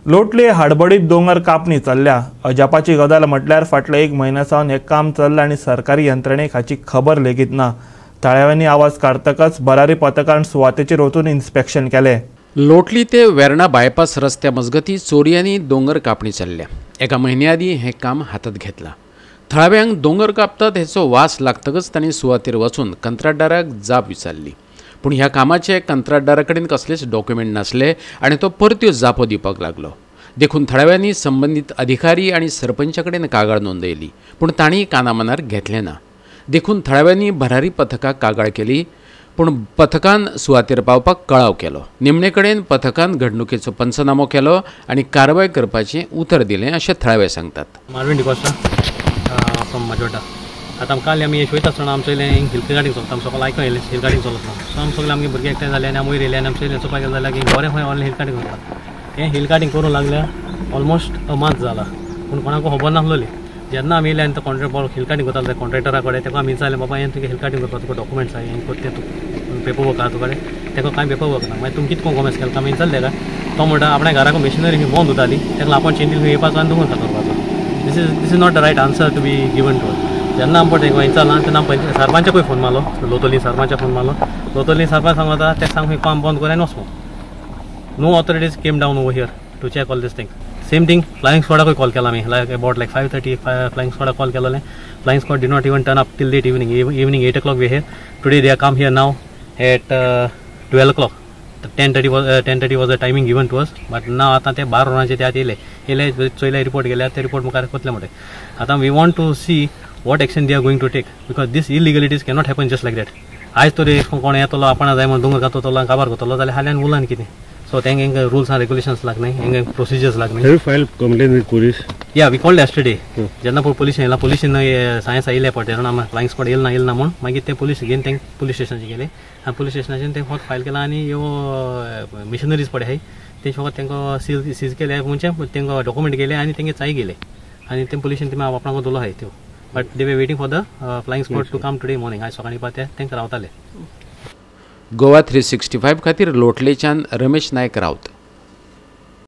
लोटले हाडबडीत दोंगर कापणी चल्ल्या. अजापाची गजाल म्हटल्यार फाटल्या एक म्हयन्या सावन हें काम चल्लां आनी सरकारी यंत्रणेक हाची खबर लेगीत ना. थळाव्यांनी आवाज काडटकच भरारी पथकान सुवातेचेर वचून इन्स्पेक्शन केलें. लोटली ते वेर्णा बायपास रस्त्या मजगती चोरयांनी दोंगर कापणी चल्ल्या. एका म्हयन्या आदीं हें काम हातांत घेतलां. थळाव्यांक दोंगर कापतात हेचो वास लागतकच तांणी सुवातेर वचून कंत्राटदाराक जाप विचारली. पूण ह्या कामाचे कंत्राटदारा कडेन कसलेच डॉक्युमेंट नासले आनी तो परत्यो जापो दिवपाक लागलो. देखून थळाव्यांनी संबंदीत अधिकारी आनी सरपंचा कडेन कागाळ नोंदयली, पूण तांणी कानामनार घेतलें ना. देखून थळाव्यांनी भरारी पथकाक कागाळ केली, पूण पथकान सुवातेर पावपाक कळाव केलो. निमणे कडेन पथकान घडणुकेचो पंचनामो केलो आनी कारवाय करपाचें उतर दिलें अशें थळावे सांगतात. Marvin D'Costa from Majorda. आतां काल आमी वयता आसतना आमचें हिल गार्डींग चलता, आमचो सगळो आयको येयलें हिल गार्डींग चलत ना. सो आमी सगळे आमगे भुरगे एकठांय जाले आनी आमी वयर येयले आनी आमचें चोवपाक गेले जाल्यार की बरें खंय ऑनलायन हिल गार्डींग चलता. हें हिल गार्डींग करूंक लागल्या ऑलमोस्ट अ मंथ जाला, पूण कोणाकूय खबर नासलोली. जेन्ना आमी येयले आनी तो कॉन्ट्रेक्ट हिल गार्डींग करतालो त्या कॉन्ट्रेक्टरा कडेन तेका आमी विचारलें, बाबा हें तुगे हिल गार्डींग करपाक तुका डॉक्युमेंट्स आहा, हें करते तूं पेपर वर्क आहा तुकडे? तेका कांय पेपर वर्क ना. मागीर तुमी कितको कॉमेस केला आमी विचारलें तेका. तो म्हणटा आपल्या घराक मशिनरी बंद उरताली, तेका आपूण चेंजीस येवपाचो आनी दोंगर कातरपाचो. This is not the right answer to be given to. जेन्ना आमी पळय विचारलां तेन्ना सरपंचाकूय फोन मारलो, लोटली सरपंचाक फोन मारलो. लोटली सरपंच सांगता तेका सांग काम बंद कर आनी वच. No authorities came down over here to check all this thing. Same thing flying स्क्वॉडाकूय call केला आमी, लायक अबाउट लायक 5:30 फ्लायिंग स्क्वॉडाक कॉल केलोलें. Flying squad did not even turn up till late evening, evening 8 o'clock we here. Today they are come here now at 12 o'clock. 10:30 was the timing given to us, but now आतां ते 12 वरांचे ते आतां येयले येयले चोयले report गेले ते report मुखार कोतले म्हणटे. आतां we want to see what action they are going to take, because this illegalities cannot happen just like that. आयज तरी कोण येतलो आपणा जाय म्हण दोंगर काततलो काबार करतलो जाल्यार हाल्यान उरलां कितें. सो तेंगे हेंगे रुल्स आनी रेगुलेशन्स लागनाय, हेंगे procedures लागनाय. Have you filed complaint with police? Yeah, we called yesterday. जेन्ना पळय पोलीस येयला, पोलिसान सायन्स आयिल्ले पळय तेन्ना आमी फ्लायिंग स्क्वॉड येयला ना येयला ना म्हूण मागीर ते पोलीस घेवन तेंक पोलीस स्टेशनाचेर गेले आनी पोलीस स्टेशनाचेर तें फक्त फायल केलां आनी ह्यो मिशनरीज पळय आहाय ते फकत तेंकां सीज केले, म्हणजे तेंकां डॉक्युमेंट गेले आनी तेंगे चाय गेले आनी ते पोलिसान तेमी आपणाक दवरलो आहाय त्यो. But they were waiting for the flying squad to come today morning. आयज सकाळीं पळय तेंकां रावताले. गोवा 365 खातीर लोटलेच्यान रमेश नायक राऊत.